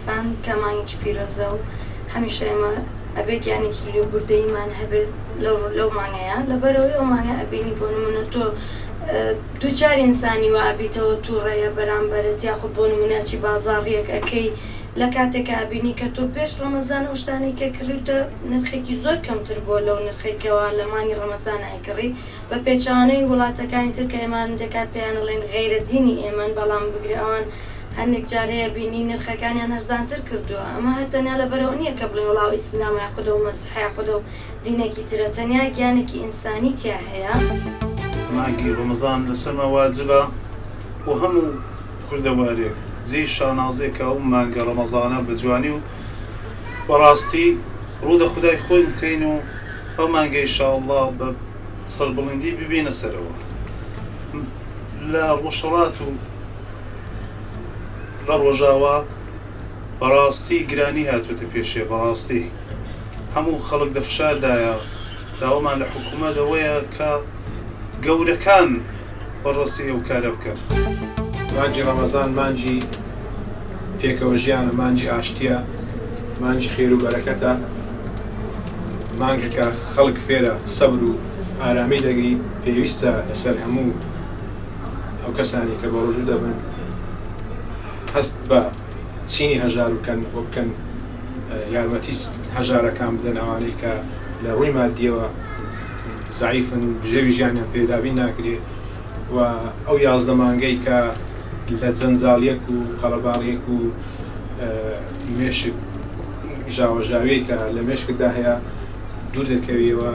ڕەمەزان کە مانگێکی پیرۆزە و هەمیشە ئێمە ئەبێ گیانێکی لێبوردەییمان هەبێت لەو لەو مانگەیە لەبەرئەوەی ئەو مانگە ئەبینی بۆ نمونە تۆ دووچار ئینسانی وا ئەبیتەوە توڕەیە بەرامبەرت یاخود بۆ نمونە ئەچی بازاڕیەک ئەکەی لە کاتێکا ئەبینی کە تۆ پێش ڕەمەزان ئەو شتانەی کە کڕیوتە نرخێکی زۆر کەمتر بووە لەو نرخەی کەوا لە مانگی ڕەمەزان ئەیکڕی بە پێچەوانەی وڵاتەکانی تر کە ئێمە هەندێک کات پێیان ئەڵێین غەیرە دینی ئێمەن بەڵام بگرە ئەوان هەندێک جار هەیە بینی نرخەکانیان هەرزانتر کردووە ئەمە هەر تەنیا لەبەرئەوە نییە کە بڵێین وەڵا ئەو ئیسلامە یاخود ئەو مەسیحە یاخود ئەو دینێکی ترە تەنیا گیانێکی ئینسانی تیا هەیە. مانگی ڕەمەزان لەسەرمان واجبە بۆ هەموو کوردەوارێک جێی شانازیە کە ئەو مانگە ڕەمەزانە بە جوانی و بە ڕاستی ڕوو دە خودای خۆی بکەین و ئەو مانگە ئیشاڵڵا بە سەربڵندی ببینە سەرەوە لە ڕۆژهەڵات و لە ڕۆژاوا بەڕاستی گرانی هاتووەتە پێشێ بەڕاستی هەموو خەڵک دە فشاردایە داوامان لە حکوومەت ئەوەیە کە گەورەکان بەڕاستی ئەو کارە بکەن. مانگی ڕەمەزان مانگی پێکەوە ژیانە، مانگی ئاشتییە، مانگی خێر و بەرەکەتە، مانگێکە خەڵک فێرە سەبر و ئارامی دەگری، پێویستە لەسەر هەموو ئەو کەسانەی کە بەڕۆژوو دەبن هەست بە چینی هەژار بکەن و بکەن یارمەتی هەژارەکان بدەن ئەوانەی کە لە ڕووی مادیەوە زەعیفن بژێوی ژیانیان پێ دابین ناکرێ و ئەو 11 مانگەی کە لە جەنجاڵیەک و قەڵەباڵیەک و مێشک ژاوەژاویەک کە لە مێشکتدا هەیە دوور دەکەویەوە.